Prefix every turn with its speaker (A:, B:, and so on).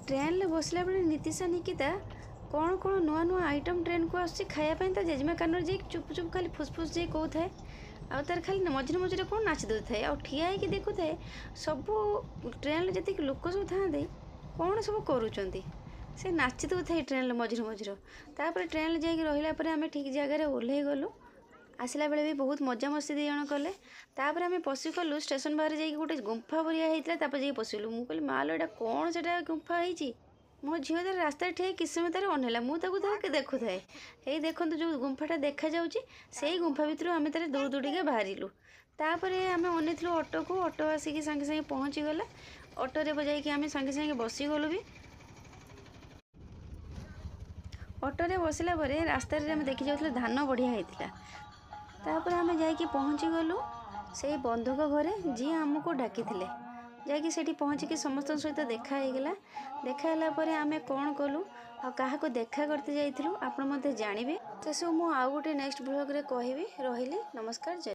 A: ଟ୍ରେନ୍ରେ ବସିଲା ବେଳେ ନୀତିଶା ନିକିତା କ'ଣ କ'ଣ ନୂଆ ନୂଆ ଆଇଟମ୍ ଟ୍ରେନ୍କୁ ଆସୁଛି ଖାଇବା ପାଇଁ, ତା ଜେଜେମା କାନରେ ଯାଇକି ଚୁପ୍ ଚୁପ୍ ଖାଲି ଫୁସ୍ ଯାଇ କହୁଥାଏ। ଆଉ ତାର ଖାଲି ମଝିରେ ମଝିରେ କ'ଣ ନାଚି ଦେଉଥାଏ ଆଉ ଠିଆ ହେଇକି ଦେଖୁଥାଏ ସବୁ ଟ୍ରେନ୍ରେ ଯେତିକି ଲୋକ ସବୁ ଥାଆନ୍ତି କ'ଣ ସବୁ କରୁଛନ୍ତି। ସେ ନାଚି ଦେଉଥାଏ ଟ୍ରେନ୍ରେ ମଝିରେ ମଝିରେ। ତାପରେ ଟ୍ରେନ୍ରେ ଯାଇକି ରହିଲା ପରେ ଆମେ ଠିକ୍ ଜାଗାରେ ଓହ୍ଲେଇ ଗଲୁ। ଆସିଲା ବେଳେ ବି ବହୁତ ମଜାମସ୍ତି 2 ଜଣ କଲେ। ତାପରେ ଆମେ ପଶିଗଲୁ ଷ୍ଟେସନ୍ ବାହାରେ ଯାଇକି ଗୋଟେ ଗୁମ୍ଫା ପରିକା ହେଇଥିଲା, ତାପରେ ଯାଇକି ପଶିଗଲୁ। ମୁଁ କହିଲି ମାଲୋ ଏଇଟା କ'ଣ, ସେଟା ଗୁମ୍ଫା ହେଇଛି। ମୋ ଝିଅ ତାର ରାସ୍ତାରେ ଠିଆ ହେଇକି କିଛି ସମୟ ତାର ଅନେଇଲା, ମୁଁ ତାକୁ ତାର ଦେଖୁଥାଏ। ଏଇ ଦେଖନ୍ତୁ ଯେଉଁ ଗୁମ୍ଫାଟା ଦେଖାଯାଉଛି, ସେଇ ଗୁମ୍ଫା ଭିତରୁ ଆମେ ତାର ଦୌଡ଼ି ଦୌଡ଼ିକା ବାହାରିଲୁ। ତାପରେ ଆମେ ଅନେଇଥିଲୁ ଅଟୋକୁ, ଅଟୋ ଆସିକି ସାଙ୍ଗେ ସାଙ୍ଗେ ପହଞ୍ଚିଗଲା। ଅଟୋରେ ଯାଇକି ଆମେ ସାଙ୍ଗେ ସାଙ୍ଗେ ବସିଗଲୁ ବି। ଅଟୋରେ ବସିଲା ପରେ ରାସ୍ତାରେ ଆମେ ଦେଖି ଯାଉଥିଲୁ ଧାନ ବଢ଼ିଆ ହେଇଥିଲା। ତାପରେ ଆମେ ଯାଇକି ପହଞ୍ଚିଗଲୁ ସେଇ ବନ୍ଧୁଙ୍କ ଘରେ ଯିଏ ଆମକୁ ଡାକିଥିଲେ। ଯାଇକି ସେଠି ପହଞ୍ଚିକି ସମସ୍ତଙ୍କ ସହିତ ଦେଖା ହେଇଗଲା। ଦେଖା ହେଲା ପରେ ଆମେ କ'ଣ କଲୁ ଆଉ କାହାକୁ ଦେଖା କରତେ ଯାଇଥିଲୁ ଆପଣ ମଧ୍ୟ ଜାଣିବେ। ସେସବୁ ମୁଁ ଆଉ ଗୋଟେ ନେକ୍ସଟ ବ୍ଲଗ୍ରେ କହିବି। ରହିଲି, ନମସ୍କାର, ଜୟ।